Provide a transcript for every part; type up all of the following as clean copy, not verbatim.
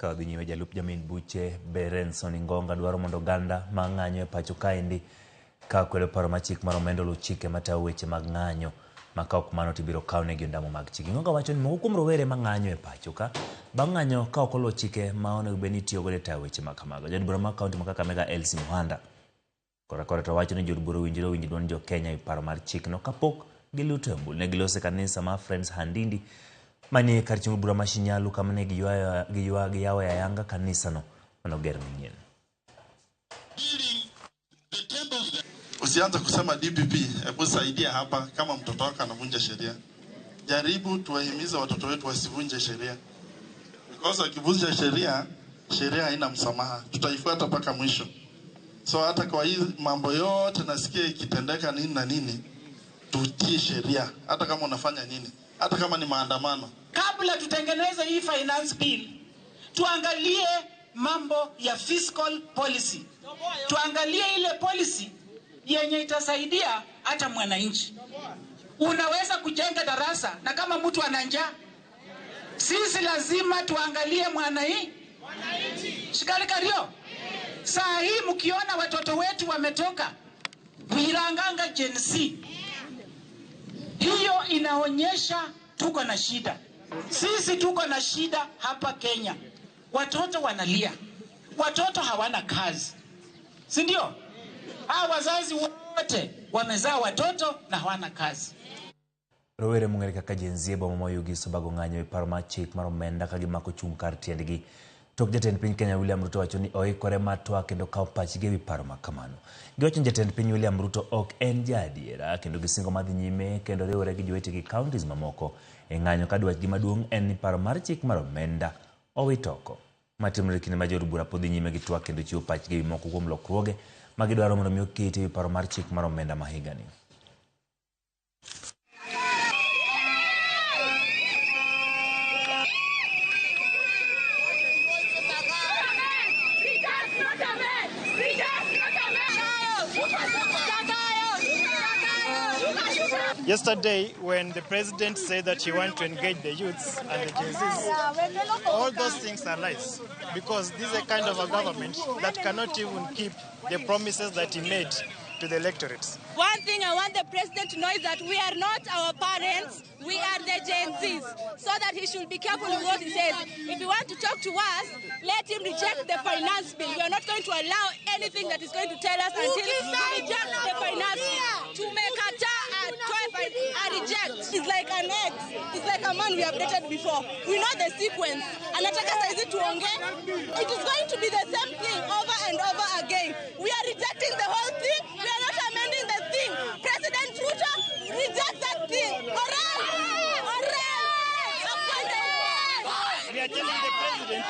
Ka wadhi nyime, jalup jamin buche Berenson Ingonga dwaro mondo oganda ma ng'anyo e pacho kaendi ka kwedo paro ma chik mar omenda oluw chike matayo weche mag ng'anyo ma ka ok mano to ibiro kawnegi ondamo mag chik. Ingonga wacho ni moko kuom rowere ma ng'anyo e pacho ka bang' ng'anyo ka ok oluwo chike ma onego bed ni itiyo godo e tayo weche ma kamago. Jaod bura ma kaunti ma Kakamega Elsie Muhanda kora kora to wacho ni jood bura owinjore owinj duond jo Kenya e paro mar chikno kapok giluto e ombulu. Ne giloso e kanisa mar Friends Handindi manie kar chung' bura ma Shinyalu kama ne giyawoe ayanga kanisano manoger manyien. Usianze kusema DPP, hebu saidia hapa. Kama mtoto wako anavunja sheria, jaribu tuwahimize watoto wetu wasivunje sheria, because wakivunja sheria, sheria haina msamaha, tutaifuata mpaka mwisho. So hata kwa hii mambo yote nasikia ikitendeka nini na nini, tutii sheria, hata kama unafanya nini, hata kama ni maandamano. Kabla tutengeneze hii finance bill, tuangalie mambo ya fiscal policy, tuangalie ile policy yenye itasaidia hata mwananchi. Unaweza kujenga darasa na kama mtu ana njaa, sisi lazima tuangalie mwananchi. Shikali kario. Saa hii mkiona watoto wetu wametoka Wiranganga Gen Z, hiyo inaonyesha tuko na shida. Sisi tuko na shida hapa Kenya. Watoto wanalia, watoto hawana kazi, si ndio? Hawa wazazi wote wamezaa watoto na hawana kazi. Rowere mong'ere kaka Gen Z e boma ma Oyugis obago ng'anyo e paro mar chik mar omenda ka gimako chung' kar tiendgi. Tok jatend piny Kenya William Ruto wacho ni oikore mar twak kendo kawo pachgi ewi paro ma kamano. Giwacho ni jatend piny William Ruto ok en ja adiera kendo gisingo mar dhi nyime kendo riwore gi jowetegi counties mamoko e ng'anyo ka dwachgi maduong' en ni paro mar chik mar omenda owit oko. Ma timore e kinde ma jood bura pod dhi nyime gi twak kendo chiwo pachgi ewi moko kuom lokruoge ma gidwaro mondo mi oketi ewi paro mar chik mar omenda ma higani. Yesterday, when the president said that he wanted to engage the youths and the Gen Zs, all those things are lies, because this is a kind of a government that cannot even keep the promises that he made to the electorates. One thing I want the president to know is that we are not our parents, we are the Gen Zs, so that he should be careful with what he says. If he wants to talk to us, let him reject the finance bill. We are not going to allow anything that is going to tell us until he rejects the finance bill. Tumekataa a reject. It's like an ex. It's like a man we have dated before. We know the sequence. Anataka saizi tuongee. It is going to be the same thing over and over again. We are rejecting the whole thing. We are not amending the thing. President Ruto, reject that thing. Or else. Or else. We are telling the president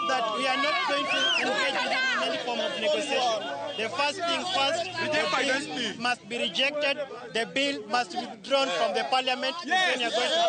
that we are not going to engage with him in any form of negotiation. The first thing first, the bill must be rejected. The bill must be withdrawn from the parliament. Yes. Then you are going to have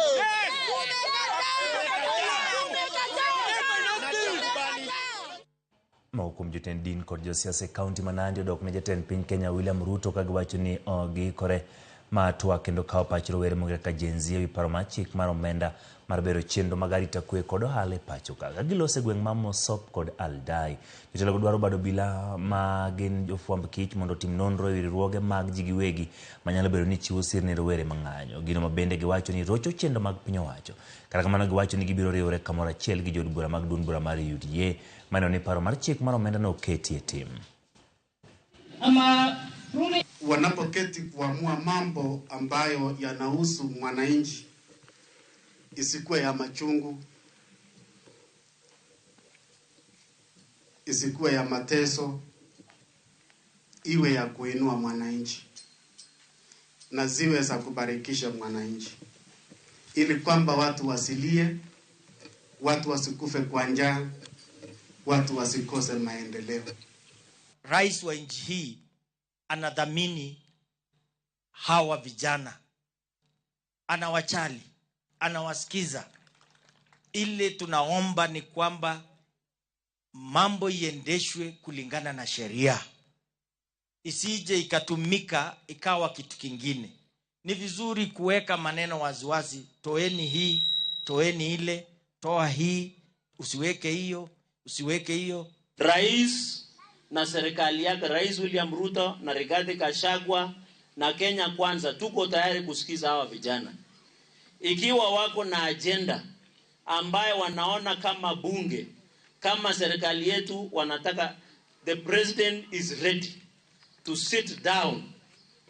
Moko kuom jotend din kod josiasa e kaunti ma Nandi odok ne jatend piny Kenya William Ruto ka giwacho ni giikore mar twak kendo kawo pach rowere mong'ere kaka Gen Z ewi paro mar chik mar omenda mar bero chenro mag arita kwe kod ohala e pacho ka. Ka giloso e gweng' ma Mosop kod Aldai. Jotelogo dwaro bad obila ma gin jofwamb kich mondo otim nonro ewi riwruoge mag ji giwegi manyalo bedo ni chiwo sir ne rowere mang'anyo. Gino ma bende giwacho ni rocho chenro mag piny owacho. Kata kamano giwacho ni gibiro riwore kamoro achiel gi jood bura mag duond bura mar UDA maneno ni paro mar chik mar omenda no oketi e tim. Wanapoketi kuamua mambo ambayo yanahusu mwananchi, isikuwe ya machungu, isikuwe ya mateso, iwe ya kuinua mwananchi na ziwe za kubarikisha mwananchi, ili kwamba watu wasilie, watu wasikufe kwa njaa, watu wasikose maendeleo. Rais wa nchi hii anadhamini hawa vijana, anawachali, anawasikiza. Ile tunaomba ni kwamba mambo iendeshwe kulingana na sheria, isije ikatumika ikawa kitu kingine. Ni vizuri kuweka maneno waziwazi, toeni hii, toeni ile, toa hii, usiweke hiyo. usiweke hiyo. Rais na serikali yake, Rais William Ruto na Rigathi Gachagua na Kenya Kwanza, tuko tayari kusikiza hawa vijana ikiwa wako na agenda ambayo wanaona kama bunge, kama serikali yetu wanataka. The president is ready to sit down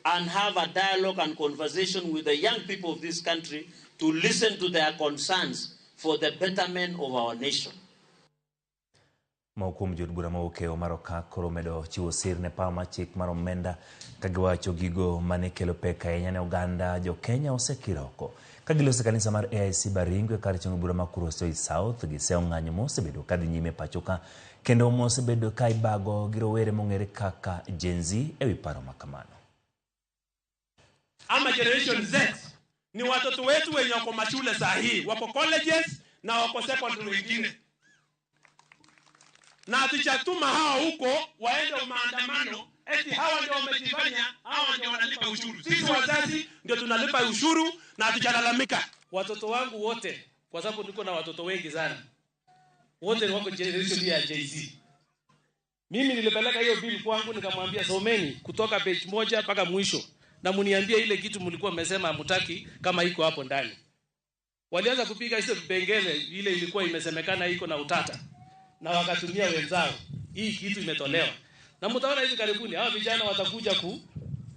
and have a dialogue and conversation with the young people of this country to listen to their concerns for the betterment of our nation. Moko kuom jood bura mawuok e mar Okak koro omedo chiwo sir ne paro mar chik mar omenda ka giwacho gigo mane kelo pek ahinya ne oganda jo-Kenya osekir oko. Ka giloso e kanisa mar AIC Baringo e kar chungo bura ma Kuresoi South, giseyo ng'anyo mosebedo kadhi nyime pacho ka kendo mosebedo ka ibago gi rowere mong'ere kaka Gen Z e wi paro ma kamano. Ama Generation Z ni watoto wetu wenye wako mashule saa hii, wako colleges na wako secondary wengine, na hatujatuma hawa huko waende maandamano eti hawa ndio wamejifanya, hawa ndio wanalipa ushuru. Sisi wazazi ndio tunalipa ushuru na hatujalalamika. Watoto wangu wote, kwa sababu niko na watoto wengi sana, wote wako generation ya Gen Z. Mimi nilipeleka hiyo bill kwangu, nikamwambia someni kutoka page 1 mpaka mwisho na muniambie ile kitu mlikuwa mmesema hamtaki kama iko hapo ndani. Walianza kupiga hizo vipengele, ile ilikuwa imesemekana iko na utata, na wakatumia wenzao, hii kitu imetolewa. Na mtaona hivi karibuni hawa vijana watakuja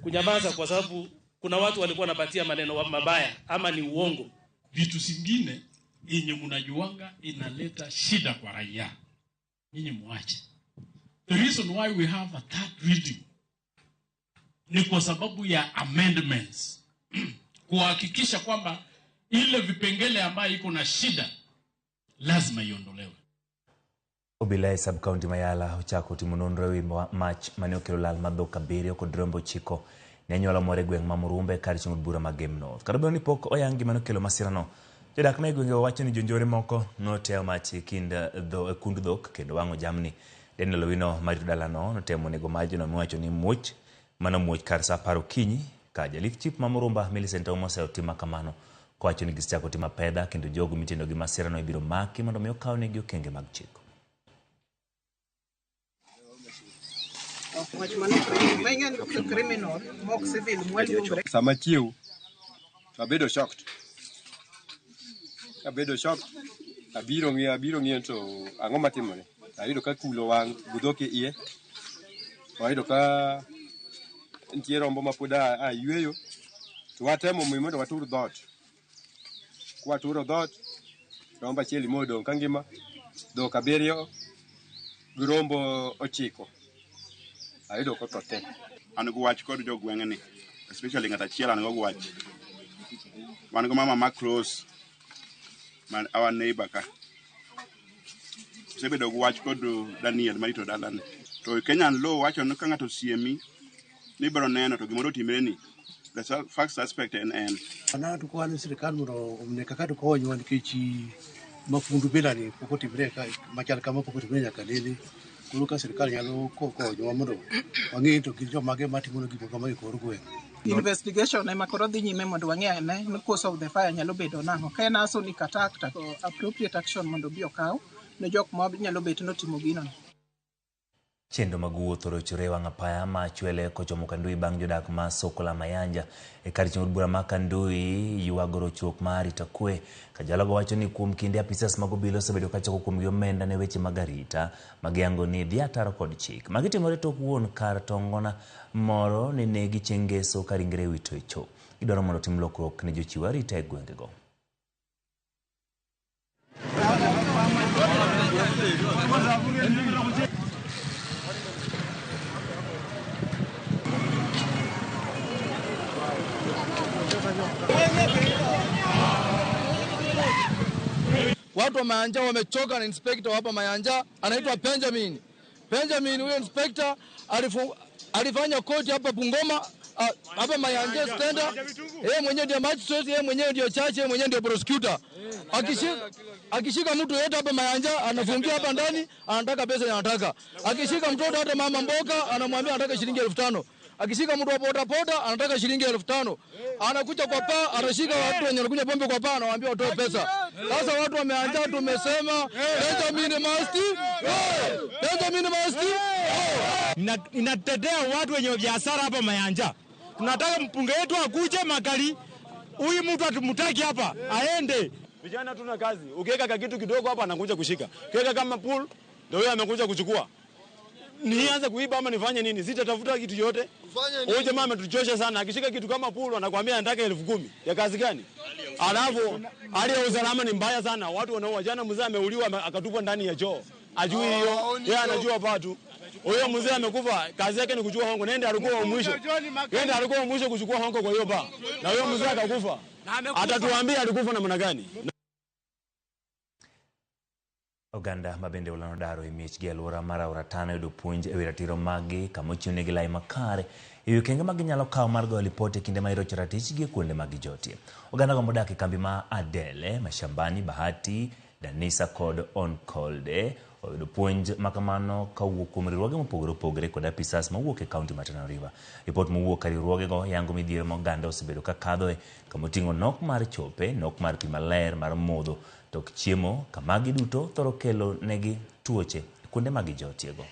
kunyamaza kwa sababu kuna watu walikuwa wanapatia maneno mabaya ama ni uongo. Vitu zingine yenye mnajuanga inaleta shida kwa raia, nyinyi muache. The reason why we have a third reading ni kwa sababu ya amendments kuhakikisha kwamba ile vipengele ambayo iko na shida lazima iondolewe. Obila e sub-county ma Yala ochako timo nonro ewi mach mane okelo lal mar dhok 7 kod rombe 9 ne anyuola moro e gweng' ma Murumbe kar chung' od bura ma Gem North. Kata obedo ni pok oyang gima nokelo masirano, jodak ma e gwengego wacho ni jonjore moko noteyo mach e kind kund dhok kendo wang'o jamni. Daniel Owino marito dalano notemo nego majno miwacho ni muoch mano muoch kar saa 10 okinyi ka jalup chif ma Murumba Millicent Auma osetimo kamano kowacho ni gisechako timo apedha kendo jogo mitendo gi masirano ibiro maki mondo mi okawnegi okenge mag chik. Sama chiew to abedo shocked. Abedo shocked. Abiro ng'iyo to ang'o matimore. Ayudo ka kulo wang' gi dhok e iye. Ayudo ka nitie rombo ma pod ayweyo. To watemo mondo watur dhoot. Kwaturo dhoot, rombo achiel modong' ka ngima, dhok 7 gi rombo 9. Ayudo kotho te. An gi wach kod jogweng'ni, especially ng'at achiel an go wach. Wan go mama ma close, man our neighbor ka. Osebedo gi wach kod Daniel marito dalane. To Kenyan law wacho ni ka ng'ato osiemi ni ibiro neno to gimoro otimre ni, the first suspect en en. An to kwan sirikal mondo onego kaka konywa nikech mafundu bila ni pok otimre ka machal kama pok otimre nyaka nene. Koro ka sirikal nyalo konyowa mondo wang'e to gin jomage matimo gik moko e kor gweng'. Investigation ema koro dhi nyime mondo wang'e ane ni cause of the fire nyalo bedo nang'o. Ka en arsonic attack to appropriate action mondo obi okaw ne jok ma nyalo bet notimo gino. Chenro mag wuoth orochore e wang' apaya ma Chwele kochomo Kandui bang' jodak ma Sokola Mayanja e kar chung' od bura ma Kandui ywago rochruok mar arita kwe. Ka jalogo wacho ni kuom kinde apisas mag obila osebedo kachoko kuomgi omenda ne weche mag arita magiyango ni dhi ataro kod chik. Magi timore tok wuon kar tongona moro ne negi chieng' ngeso ka ringre iwito e cho. Gidwaro mondo otim lokruok ne jochiw arita e gwengego. Watu wa Mayanja wamechoka na inspector hapa Mayanja anaitwa Benjamin. Benjamin huyo inspector alifanya koti hapa Bungoma, hapa Mayanja stenda. Yeye mwenyewe ndio magistrate, yeye mwenyewe ndio judge, yeye mwenyewe ndio prosecutor. Akishika mtu yeyote hapa Mayanja anafungia hapa ndani, anataka pesa anataka. Akishika mtoto hata mama mboka anamwambia anataka shilingi 5,000. Akishika mtu wa boda boda anataka shilingi 5,000. Anakuja kwa paa, anashika watu wenye wanakunywa pombe kwa paa, anawaambia watoe pesa. Sasa watu wameanza, tumesema Benjamin must go. Benjamin must go. Inatetea watu wenye biashara hapa Mayanja. Tunataka mpunga wetu akuje makali. Huyu mtu atumtaki hapa, aende. Vijana tuna kazi. Ukiweka kitu kidogo hapa anakuja kushika. Ukiweka kama pool ndio huyo amekuja kuchukua. Nianze kuiba ama nifanye nini? Sitatafuta kitu yote. Huyo jamaa ametuchosha sana. Akishika kitu kama pool anakuambia anataka 10,000. Ya kazi gani? Alafu hali ya usalama ni mbaya sana. Watu wanaua. Jana mzee ameuliwa akatupwa ndani ya choo. Ajui hiyo. Yeye anajua patu. Huyo mzee amekufa, kazi yake ni kuchukua hongo. Nenda alikuwa wa mwisho. Nenda alikuwa wa mwisho kuchukua hongo kwa hiyo baa. Na huyo mzee akakufa. Atatuambia alikufa namna gani? Oganda mabende olano daro e miechgi e alwora mar Aora Tana yudo puonj ewi ratiro maggi kama ochiwnegi lai makare ewi okenge ma ginyalo kawo mar goyo lipot e kinde ma irocho ratichgi e kuonde ma gijotie. Oganda go modak e kambi ma Adele, Mashambani, Bahati, Danisa kod Onkolde oyudo puonj makamano kawuok kuom riwruoge mopogore opogore kod apisas mawuok e kaunti ma Tana River. Ripot mowuok e riwruogego yango midhiero ma oganda osebedo ka kadhoe kamoting'o nok mar chope, nok mar pi maler mar modho, tok chiemo, kamagi duto thoro kelo negi tuoche kuonde ma gijotiego.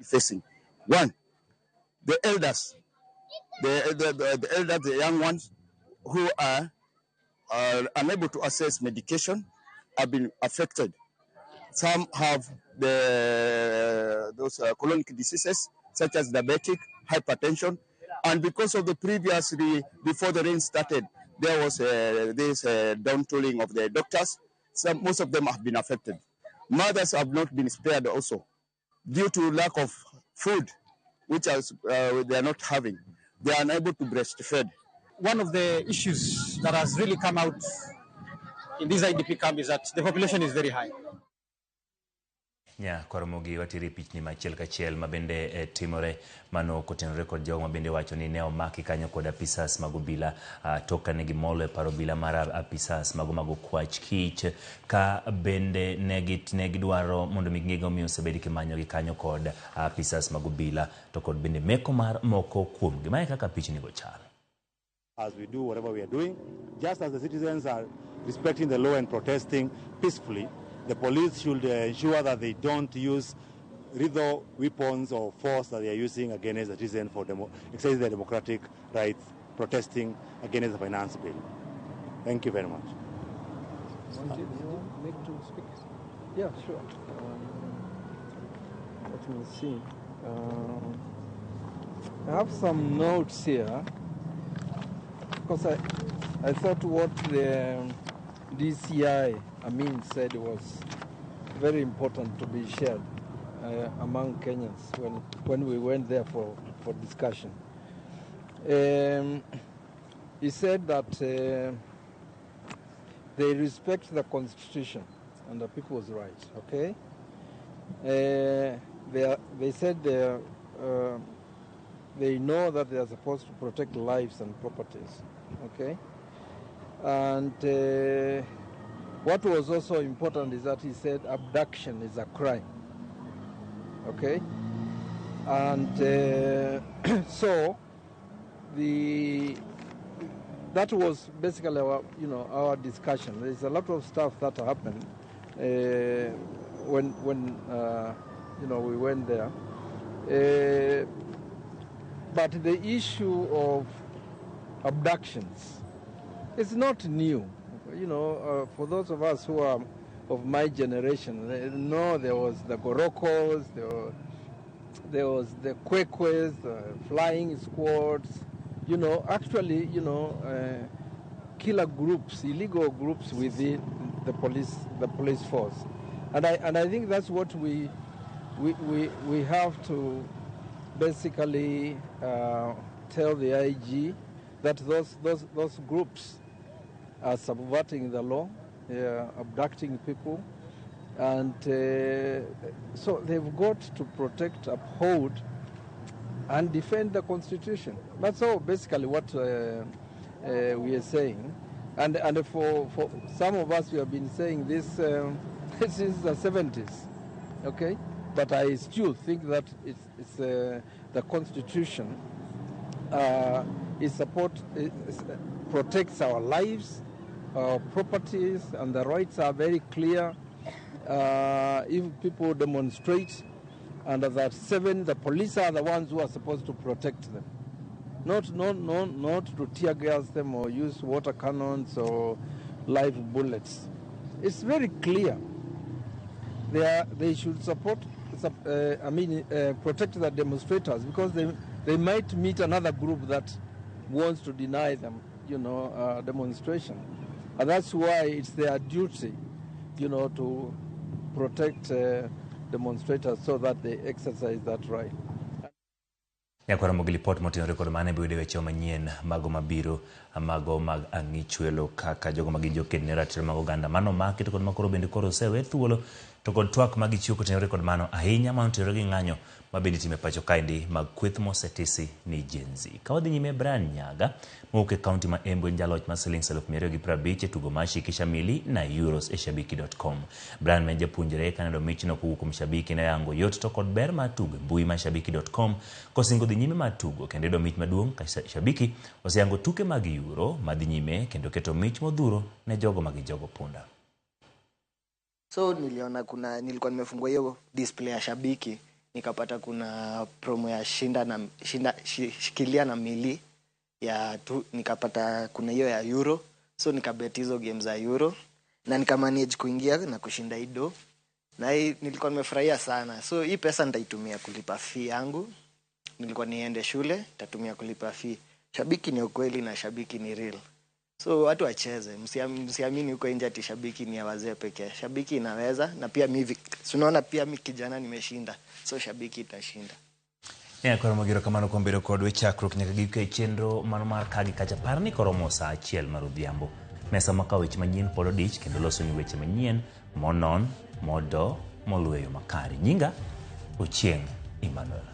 Facing one, the elders, the elders, the young ones who are unable to access medication have been affected. Some have those chronic diseases such as diabetic, hypertension, and because of the previously, before the rain started, there was this downtooling of the doctors. Most of them have been affected. Mothers have not been spared also, due to lack of food, which they are not having. They are unable to breastfeed. One of the issues that has really come out in this IDP camp is that the population is very high. Nya koromogi watiri pichni machiel kachiel mabende timore mano kotenore kod jogo mabende wacho ni ne omaki kanyo kod apisas mag obila tok kane gimolo e paro obila mar apisas mago mag okwach kich ka bende ne gidwaro mondo mi ging'e gimomiyo osebed kimanyogi kanyo kod apisas mag obila to kod bende meko mar moko kuomgi. Mae kaka pichni go chal. As we do whatever we are doing, just as the citizens are respecting the law and protesting peacefully, the police should ensure that they don't use lethal weapons or force that they are using against the citizens for exercising their democratic rights, protesting against the finance bill. Thank you very much. Make to speak? Yeah, sure. Let me see. I have some notes here because I thought what the DCI Amin said was very important to be shared among Kenyans when we went there for discussion. He said that they respect the Constitution and the people's rights, okay? They said they know that they are supposed to protect lives and properties, okay? And what was also important is that he said abduction is a crime, okay? And so that was basically our discussion. There's a lot of stuff that happened when we went there. But the issue of abductions is not new. For those of us who are of my generation, they know there was the Gorokos, there was the Kwekwes, the flying squads, killer groups, illegal groups within the police force. And I think that's what we have to basically tell the IG that those groups are subverting the law, they are abducting people, and so they've got to protect, uphold, and defend the Constitution. That's all basically what we are saying. And for some of us, we have been saying this since the 70s, okay? But I still think that it's the Constitution it support, it protects our lives, our properties, and the rights are very clear. If people demonstrate under that 7, the police are the ones who are supposed to protect them. Not to tear gas them or use water cannons or live bullets. It's very clear. They should support, protect the demonstrators, because they might meet another group that wants to deny them, demonstration. And that's why it's their duty, to protect demonstrators so that they exercise that right. Nyakwara mogi lipot motenore kod mano ebiro yudo weche manyien mago mabiro mago mag ang'ichwelo kaka jogo ma gin joked ne ratiro mag oganda mano maki to kod makoro bende koro osewe thuolo to kod twak magichiwo kotenore kod mano ahinya mano otenore gi ng'anyo ma bende itimo e pacho kaendi mag kweth mosetisi ni Gen Z. Ka wadhi nyime, Brian Nyaga mowuok e kaunti ma Embu en jaloch mar siling 250,000 e tugo mar Shikisha Mili na Euros e shabiki.com. Brian ma en japuonjre kaneno michno kowuok kuom Shabiki ne oyango yot to kod ber mar tugo e mbui mar shabiki.com kosingo dhi nyime mar tugo kendo yudo mich maduong' ka Shabiki oseyango tuke mag Euro madhi nyime kendo keto mich modhuro ne jogo ma gin jogo punda. So niliona kuna, nilikuwa nimefungua hiyo display ya Shabiki, nikapata kuna promo ya shinda na shinda shikilia na mili ya tu, nikapata kuna hiyo ya Euro, so nikabet hizo game za Euro na nikamanage kuingia na kushinda ido, na hii nilikuwa nimefurahia sana. So hii pesa nitaitumia kulipa fee yangu, nilikuwa niende shule, nitatumia kulipa fee. Shabiki ni ukweli na Shabiki ni real. So watu wacheze, msiamini huko nje ati Shabiki ni ya wazee pekee. Shabiki inaweza, na pia mimi, si unaona pia mimi kijana nimeshinda. So Shabiki itashinda. Nyakwara Mogi erokamano kuom bedo kodwa e chakruok nyaka giko e chenro mano mar kagi kacha par ni koromo saa 1 mar odhiambo. Mesa makawo weche manyien pod odich kendo loso ni weche manyien monon, modo, molueyo makare. Nyinga Ochieng' Emmanuel.